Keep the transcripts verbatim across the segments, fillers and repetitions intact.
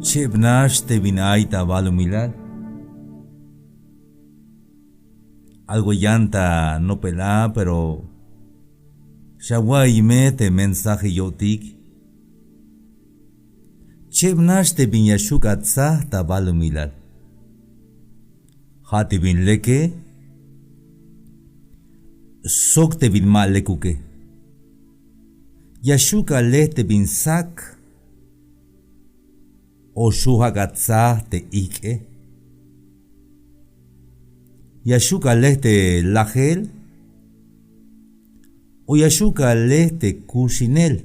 Cheb nax te bin ay ta balumilal. Algo yan ta nopel a, pero xawa'iy me te mensaje yo'tik. Cheb nax te bin ya xju' atsaj ta balumilal. Ja' te bin leke sok te bin ma lekuke. Ya xju' ale te bin sak o xju' atsaj te ik'e. Ya xju' ale te lajel o ya xju' ale te kuxinel.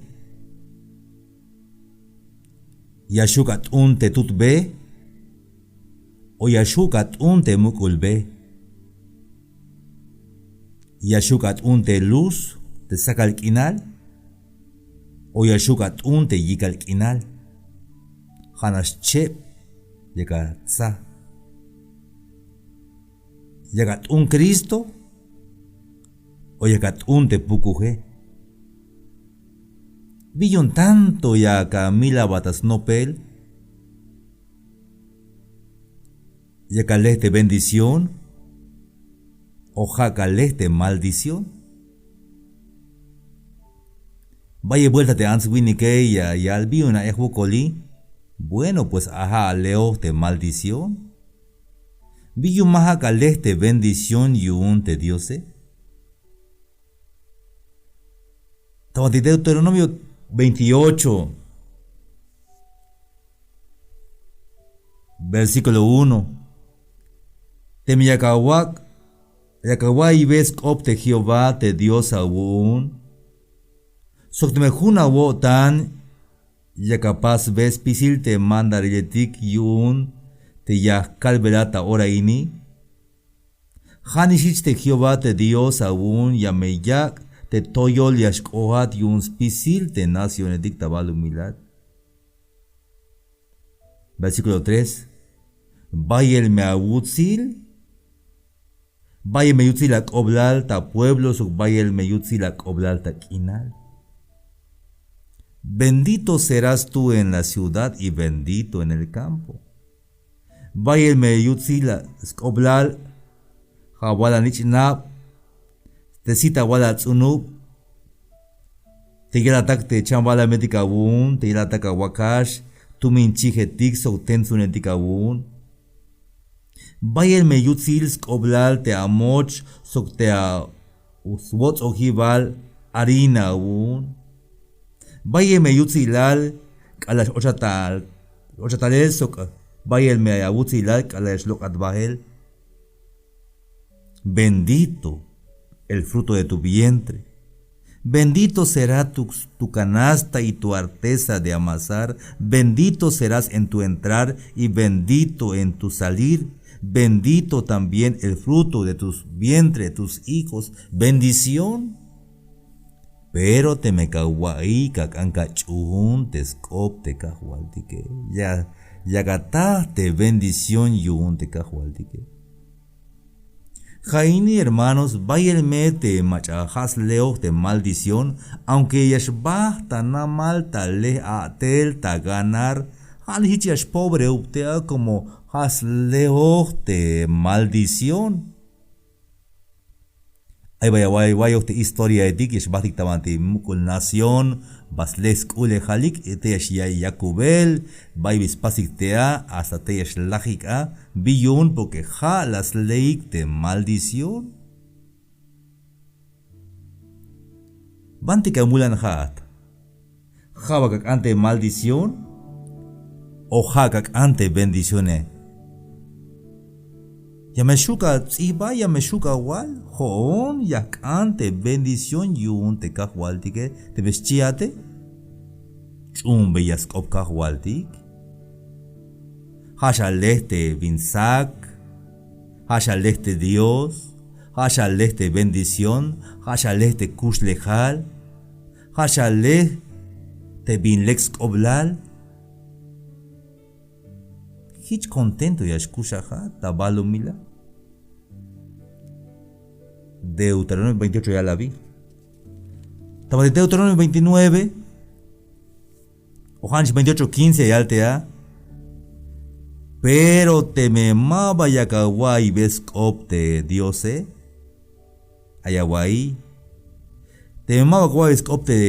Ya xju' at'un te tutbe o ya xju' at'un te muk'ulbe. Ya xju' at'un te luz te sakal k'inal o ya xju' at'un te yikal k'inal. Ja' nax cheb yak atsaj. Yak at'un Cristo o yak at'un te pukuje. Bi yu'un tanto yak amil aba ta snopel. Yak ale te bendición o ja' ale te maldición. Bayel buelta te ants winike ya yal bi yu'un a'ej wokoli. Bueno, pues a ja' aleoj te maldición. Bi yu'un ma ja' ale te bendición yu'un te Diose. Ta banti Deuteronomio veintiocho, versículo uno. Teme yak awak', yak awa'iy sk'op te Jehová te Dios awu'un, sok teme jun awo'tan yak apasbe spisil te mandariletik yu'un te ya kalbelat ta ora ini. Ja'nix jich te Jehová te Dios awu'un ya me yak' te toyol ya xk'oat yu'un spisil te nacionetik ta balumilal. Versículo tres. Bayel me awutsil, bayel me yutsil ak'oblal ta pueblo sok bayel me yutsil ak'oblal ta k'inal. Bendito serás tú en la ciudad y bendito en el campo. Bayel me yutsil sk'oblal, ja' awal anich'nab, te sit awal ats'unub, te yalatak te chambalametik awu'un, te yalatak awakax, tumin chijetik sok tentsunetik awu'un. Bayel me yutsil sk'oblal te amoch sok te a swotz'ojibal harina awu'un. Bayel me yutsilal k'alal x-ochatal, ochatalel sok bayel me awutsilal k'alal x-lok'at bael. Bendito el fruto de tu vientre. Bendito será tu, tu canasta y tu arteza de amasar. Bendito serás en tu entrar y bendito en tu salir. Bendito también el fruto de tus vientre, tus hijos. Bendición. Pero teme ka awa'iyik ak'an ka ach'uun te sk'op te kajwaltike, ya, yak ataj te bendición yu'un te kajwaltike. Ja' ini hermanos, bayel me te mach'a ja' sleoj te maldición, aunque ya xbajt ta namal ta lej a'tel ta ganar, ja' nix jich ya xpobreub te a como ja' sleoj te maldición. Ay bay away wayoj te historiaetik ya xbajtik ta banti muk'ul nación, ba sle sk'ulejalik, te ya xya'iy yakubel, bay bi spasik te a, hasta te ya xlajik a, bi yu'un porque ja' la sleik te maldición. Bantik amulan ja'at. Ja' bal ak'an te maldición o ja' ak'an te bendicione. Ya me xju' ats'ijbal, ya me xju' awal, jo'on ya jk'an te bendición yu'un te kajwaltike, teme xchiate. Ch'uunbeya sk'op kajwaltik. Ja' xalej te bin sak, ja' xalej te Dios, ja' xalej te bendición, ja' xalej te kuxlejal, ja' xalej te bin lek sk'oblal. Jich contento ya xkuxajat ta balumilal. Deuteronomio veintiocho ya yal abi. Ta banti Deuteronomio veintinueve o ja' nix veintiocho quince ya yal te a. Pero teme ma ba yak awa'iybe sk'op te Diose, ay awa'iy. Teme ma ba yak awa'iybe sk'op te,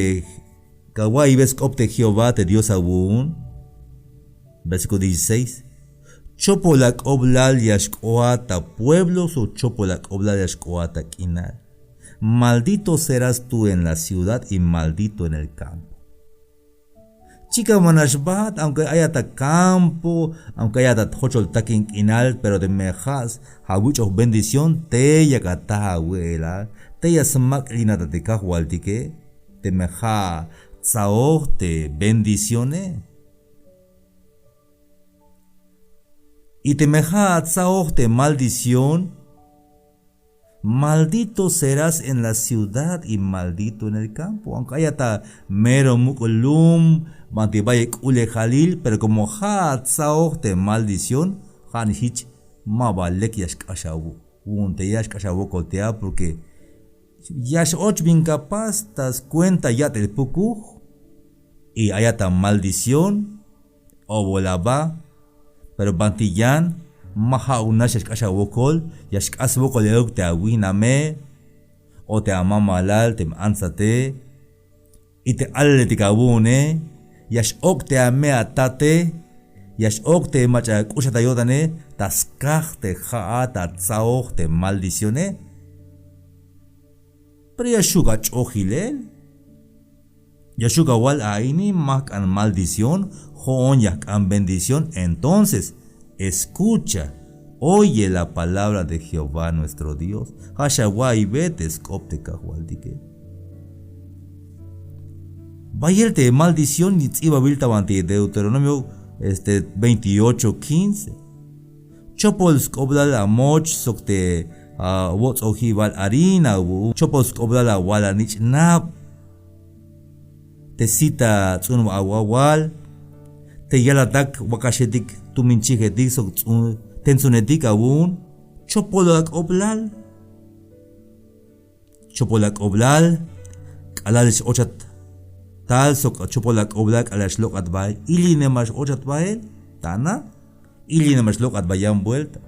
yak awa'iybe sk'op te Jehová te Dios awu'un. Versículo dieciséis. Chopol ak'oblal ya xk'oat ta pueblos o chopol ak'oblal ya xk'oat ta k'inal. Maldito serás tú en la ciudad y maldito en el campo. Chikan banax bat, aunque ayat ta campo, aunque ayat ta jochol takin k'inal, pero teme ja' awich'oj bendición, tey yak ataj awe'elal, tey ya smak'linat ta te Kajwaltike, teme ja' atsaoj te bendicione. Y teme ja' atsaoj te maldición, maldito serás en la ciudad y maldito en el campo. Aunque ayat ta mero muk' lum, banti bayel k'ulejalil, pero como ja' atsaoj te maldición, ja' nix jich ma ba lek ya xk'ax awu'un te ya xk'ax awokol te a, porque ya x-och bin capaz ta skuenta ya'tel pukuj, y ayat ta maldición, obol aba. Pero banti yan, ma ja'uk nax ya xk'ax awokol, ya xk'ax swokol euk te awijname, o te amamalal, teme antsate, y te alaletik awu'une, ya x-ok' te ame atate, ya x-ok' te mach'a k'uxat ta yo'tane, ta skaj te ja'at atsaoj te maldicione. Pero ya xju' ach'ojilel. Ya xju' awal a ini ma jk'an maldición, jo'on ya jk'an bendición. Entonces, escucha, oye la palabra de Jehová nuestro Dios. Ja' xawa'iybe te sk'op te Kajwaltike. Bayel te maldición ts'ibabil ta banti Deuteronomio, este, veintiocho quince. Chopol sk'oblal amoch sok te awotz'ojibal harina awu'un, chopol sk'oblal awal anich'nab, te sit ats'unub awal, te yalatak wakaxetik, tumin chijetik sok ts'un-, tentsunetik awu'un, chopol ak'oblal. Chopol ak'oblal k'alal x-ochat tal sok chopol ak'oblal k'alal x-lok'at bael, ilinema x-ochat bael, ta ana, ilinema x-lok'at bael yan vuelta.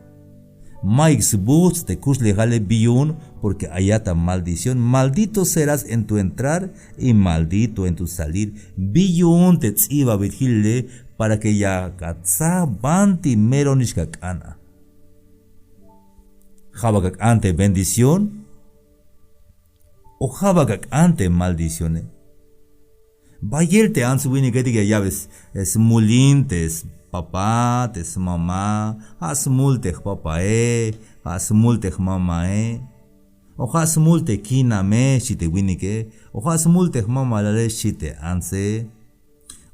Mayuk sbujts' te kuxlejale, bi yu'un, porque ayat ta maldición. Maldito serás en tu entrar y maldito en tu salir. Bi yu'un te ts'ibabil jilele, para que yak atsa banti mero nix ak'an a. Ja' bal ak'an te bendición o ja' bal ak'an te maldicione. Bayel te ants winiketik ya ya'be s-, smulin te spapá, te smamá, ja' smul te jpapae, ja' smul te jmamae, o ja' smul te kiname, xchi te winike, o ja' smul te jmamalale, xchi te antse.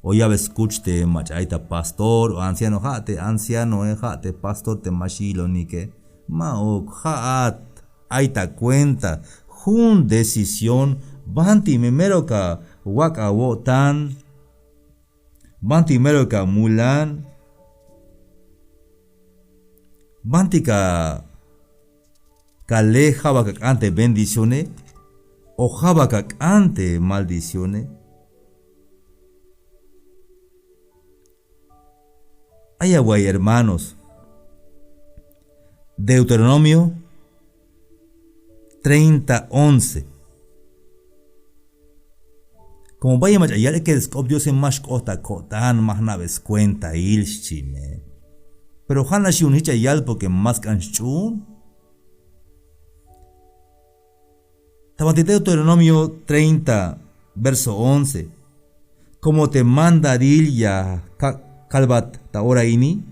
O ya'be skuch te mach'a ay ta pastor o anciano, ja' te ancianoe, ja' te pastor te ma xyilonike. Ma'uk, ja'at ay ta cuenta jun decisión, banti me mero ka wak' awo'tan, banti mero ka mulan, banti ka kale, ja' bal ak'an te bendicióne o ja' bal ak'an te maldicióne. Ay awa'iy hermanos, Deuteronomio treinta once. Como bayel mach'a yal ek'el sk'op Diose, ma xk'ot ta ko'tan, ma jna'be skuentail, xchi me. Pero ja'nax yu'un jich ya yal porque ma sk'an xch'uun. Ta banti Deuteronomio treinta, verso once. Como te mandadil ya ka-, kalbat ta ora ini,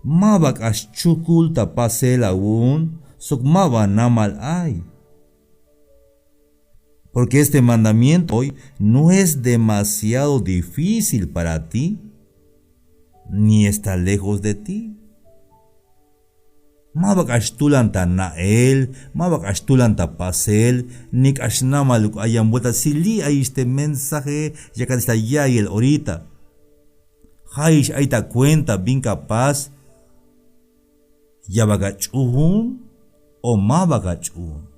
ma ba k'ax chukul ta pasel awu'un sok ma ba namal ay. Porque este mandamiento hoy no es demasiado difícil para ti, ni está lejos de ti. Ma ba k'ax tulan ta na'el, ma ba k'ax tulan ta pasel, ni k'ax namaluk ay yan vuelta. Si li' ayix te mensaje, yakat ix ta ya'iyel orita. Ja'ix ay ta cuenta bin ka pas, ya bal ach'uun o ma ba ach'uun.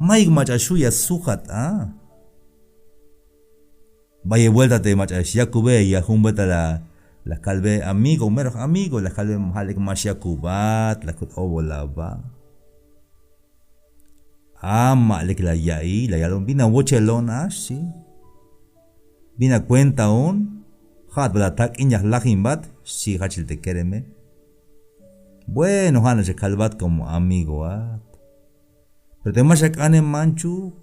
Mayuk mach'a xju' ya sujat a. Bayel vuelta te mach'a xyakube ya jun vuelta la La kalbe amigo, mero amigo, la kalbe ja' lek ma xyakubat, la kut obol aba. A ma lek la ya'iy, la yalbon: ¿Bin awochelon a? Xchi. ¿Bin akuentaon? Ja'at bal atak'in, ya jlajinbat, xchi jajchel te kereme. Bueno, ja' nax ya kalbat como amigoat. Pero te ma xak'ane, manchuk.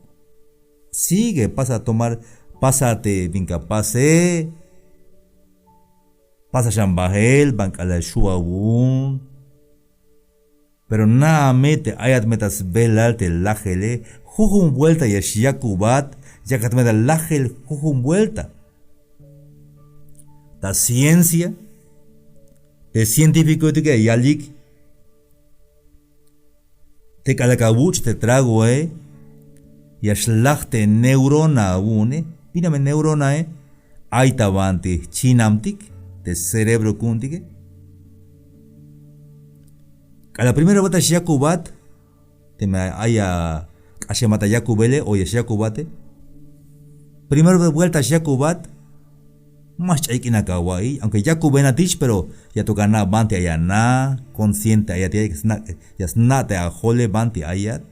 Sigue, pasa a tomar, pasa te bin ka pase. Pasa xan bajel, ban k'alal xju' awu'un. Pero na'a me te ayat me ta sbelal te lajele, jujun vuelta ya xyakubat, yakat me ta lajel jujun vuelta. Ta ciencia, te científicoetike ya yalik te k'alal ka wuch' te tragoe, ya xlaj te neurona awu'une. ¿Bin a me neuronae? Ay ta banti jchinamtik te cerebro ku'untike. K'alal primera vuelta xyakubat, teme ay ak'axemat ta yakubele o ya xyakubate, primer vuelta xyakubat, ma xch'ay k'in aka awa'iy, aunque yakubenatix, pero ya to ka na' banti ay ana, consciente ayat, ya sna', ya sna' te ajole banti ayat.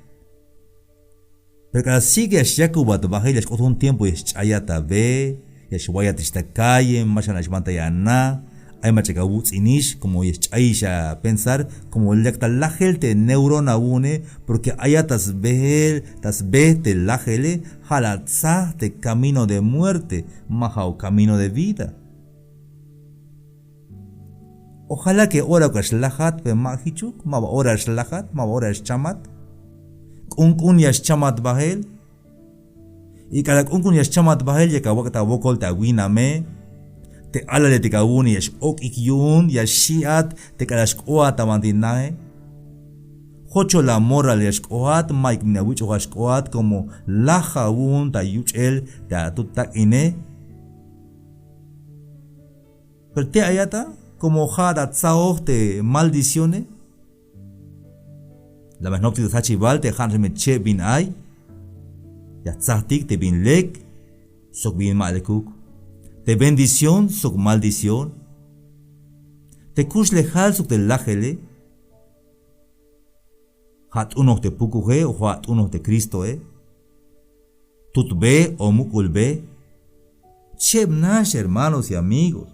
Pero k'alal sigue ya xyakubat bajel, ya xk'ot jun tiempo ya xch'ayat abe, ya xwayatix ta calle, ma xanax banti ay ana, ay mach'a ka awuts'inix, como ya xch'ayix a pensar, como yak ta lajel te neurona awu'une, porque ayat ta sbehel, ta sbe te lajele, ja' la atsaj te camino de muerte, ma ja'uk camino de vida. Ojalá que ora ka xlajat, pero ma jichuk, ma ba ora xlajat, ma ba ora xchamat. K'unk'un ya xchamat bajel. Y k'alal k'unk'un ya xchamat bajel, yak awak' ta wokol te awiname. Te alaletik awu'une ya x-ok'ik yu'un, ya xi'at te k'alal xk'oat ta banti nae. Jochol amoral ya xk'oat, mayuk bin awich'oj a xk'oat, como laj awu'un ta yuch'el te atut tak'ine. Pero te ayat a, como ja'at atsaoj te maldicióne. La me jnoptik ta sjachibal te ja' nax me cheb bin ay. Ya jtsajtik te bin lek sok bin ma lekuk, te bendición sok maldición, te kuxlejal sok te lajele. Ja' t'unoj te pukuje o ja' t'unoj te Cristoe. Tutbe o muk'ulbe. Cheb nax, hermanos y amigos.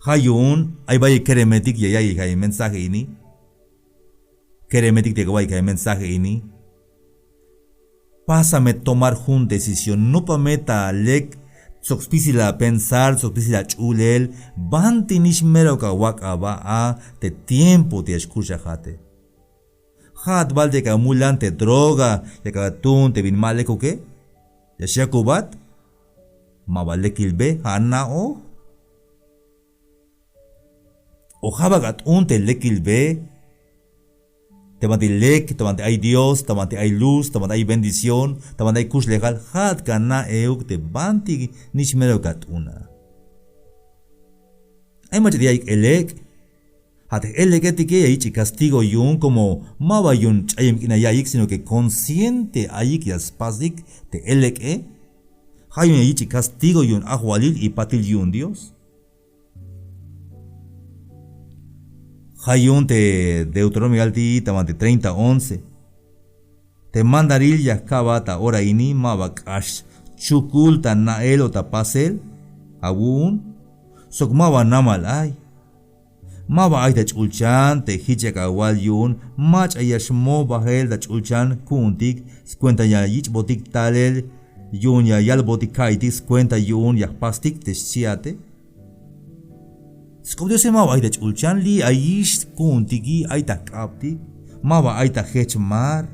Ja' yu'un ay bayel keremetik ya ya'iy ja' mensaje ini. Keremetik te ya kawa'iyik ja' mensaje ini. Pasa me tomar jun decisión, nopa me ta lek sok spisil apensar, sok spisil ach'ulel, banti nix mero ka awak' aba a te tiempo te ya xkuxajate. Ja'at bal te ya ka amulan te droga, ya ka at'un te bin ma lekuke, ya xyakubat, ma ba lekil be, ja' na'oj. O ja' ba ka at'un te lekil be, te banti lek, te banti ay Dios, te banti ay luz, te banti ay bendición, te banti ay kuxlejal, ja'at ka na' euk te banti nix mero ka at'un a. Ay mach'a te ya'iyik elek'. Ja' te j-elek'etike ya yich'ik castigo yu'un, como ma ba yu'un ch'ayem k'inal ya'iyik, sino que consciente ayik ya spasik te elek'e. Ja' yu'un ya yich'ik castigo yu'un ajwalil y patil yu'un Dios. Ja' yu'un te Deuteronomio yal ti' ta banti treinta once. Te mandaril ya jka'bat ta ora ini ma ba k'ax chukul ta na'el o ta pasel awu'un, sok ma ba namal ay. Ma ba ay ta ch'ulchan te jich yak awal yu'un mach'a ya xmoj bajel ta ch'ulchan ku'untik, skuenta ya yich'botik talel yu'un ya yalbotik ka'iytik, skuenta yu'un ya jpastik te xchiate. Sk'op Diose ma ba ay ta ch'ulchan, li' ayix ku'untiki, ay ta jk'abtik, ma ba ay ta jech mar.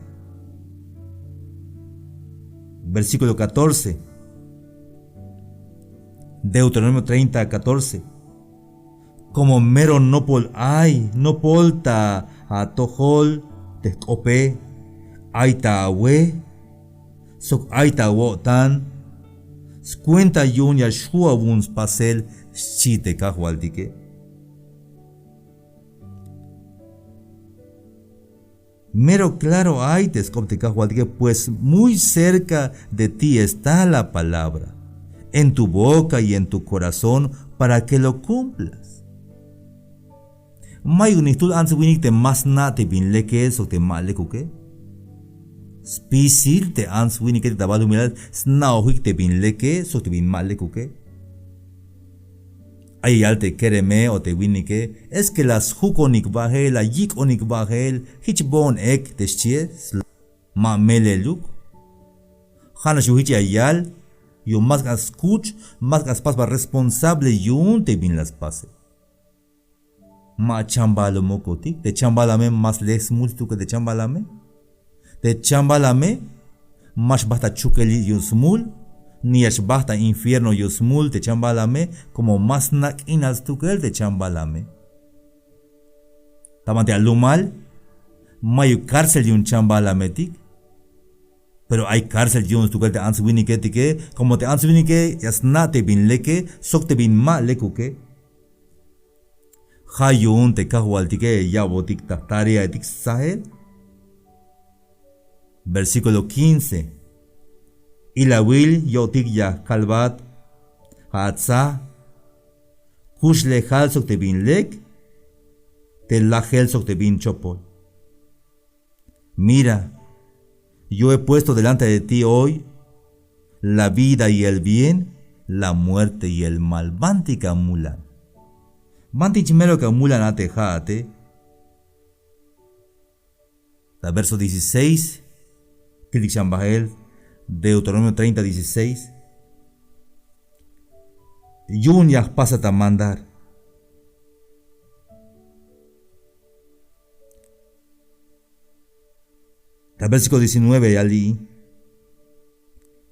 Versículo catorce. Deuteronomio treinta, catorce. Como mero nopol ay, nopol ta atojol te jk'ope, ay ta awe, sok ay ta awo'tan, skuenta yu'un ya xju' awu'un spasel, xchi te Kajwaltike. Mero claro ay te sk'op te Kajwaltike, pues muy cerca de ti está la palabra. en tu boca y en tu corazón para que lo cumplas. Mayuk ni jtul ants winik te ma sna' te bin leke sok te ma lekuke. Spisil te ants winike te ta balumilal sna'ojik te bin leke sok te bin ma lekuke. Ay ya yal te kereme o te winike, es que la sjukonik bajel, la yik'onik bajel, jich boon ek te xchie. Ma meleluk. Ja'nax yu'un jich ya yal, yu'un ma sk'an skuch, ma sk'an spasbal responsable yu'un te bin la spase. Ma chambalumokotik, te chambalame ma sle smul stukel te chambalame. Te chambalame ma xbajt ta chukel yu'un smul, ni ya xbajt ta infierno yu'un smul te chambalame, como ma sna' k'inal stukel te chambalame. Ta banti alumal, mayuk cárcel yu'un chambalametik. Pero ay cárcel yu'un stukel te ants winiketike, como te ants winike ya sna' te bin leke sok te bin ma lekuke. Ja' yu'un te kajwaltike ya ya'botik ta tareaetik stsajel. Versículo quince. Ilawil yo'tik ya kalbat, ja' atsa, kuxlejal sok te bin lek, te lajel sok te bin chopol. Mira, yo he puesto delante de ti hoy la vida y el bien, la muerte y el mal. Bantik amulan. Bantik mero amulan a te ja'ate. La verso dieciséis, kiltik xan bajel, Deuteronomio treinta dieciséis. Yu'un ya jpasat a mandar. Ta versículo diecinueve ya yal: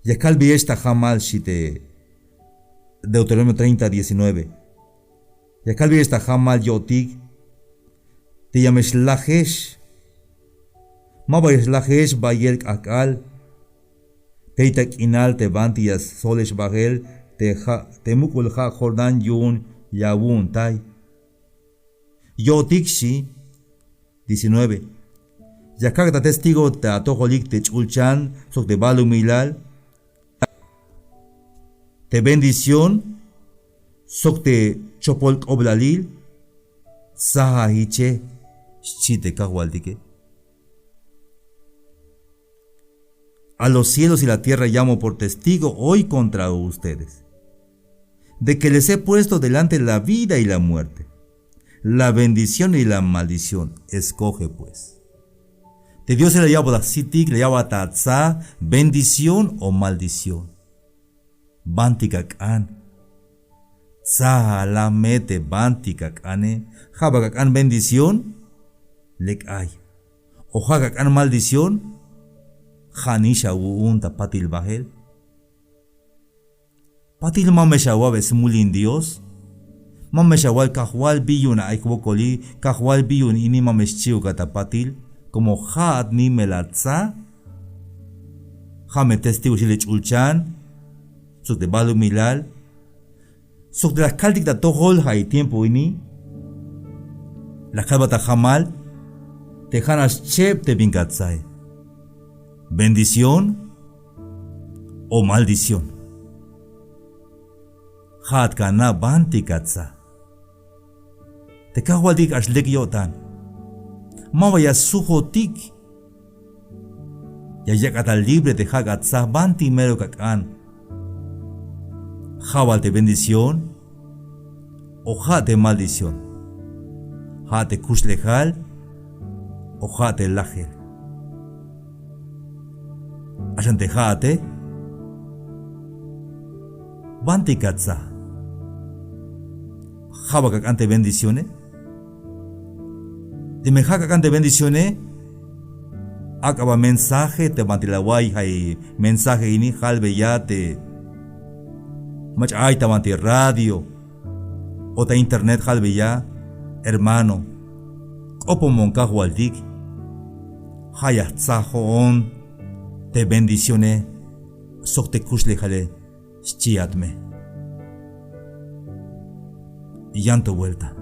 Ya kalbeyex ta jamal, xchi te Deuteronomio treinta diecinueve. Ya kalbeyex ta jamal yo'tik te ya me xlajex. Maba ya xlajex bayel k'ajk'al. Tey ta k'inal te banti ya solex bajel te ja-, te muk'ul ja' Jordán yu'un ya awu'untay. Yo'tik, xchi. Diecinueve. Ya kak' ta testigo ta atojolik te ch'ulchan sok te balumilal, te bendición sok te chopol k'oblalil. Tsaja jiche, xchi te kajwaltike. A los cielos y la tierra llamo por testigo hoy contra ustedes, de que les he puesto delante la vida y la muerte, la bendición y la maldición. Escoge, pues. Te Diose la ya'bot a jsitik, la ya'bat a tsa, bendición o maldición. Bantik ak'an. Tsa a la me te bantik ak'ane. Ja' bal ak'an bendición, lek ay. O ja' ak'an maldición, ja' nix awu'un ta patil bajel. Patil, ma me xawa'be smul in Dios. Ma me xawal: Kajwal, bi yu'un ay jwokoli, Kajwal, bi yu'un ini. Ma me xchi'okat ta patil, como ja'at nimel a tsa. Ja' me testigo xi te ch'ulchan sok te balumilal sok te la kaltik ta atojol. Ja' i tiempo ini la kalbat ta jamal te ja'nax cheb te bin ka tsae. Bendición o maldición. Ja'at ka na' bantik ka tsa. Te kajwaltik k'ax lek yo'tan. Maba ya sujotik. Ya yak'at a libre te ja' ka tsa, banti mero ka k'an. Ja' bal te bendición o ja' te maldición. Ja' te kuxlejal o ja' te lajel. Axan te ja'ate, banti ka tsa. Ja' bal ka k'an te bendicióne. Teme ja' ka k'an te bendicióne, ak'a ba mensaje te banti la awa'iy ja' i mensaje ini, jalbeya te mach'a ay ta banti radio o ta internet, jalbeya: Hermano, k'opomon kajwaltik, ja' ya jtsa jo'on te bendicióne sok te kuxlejale, xchiat me. Yan to vuelta.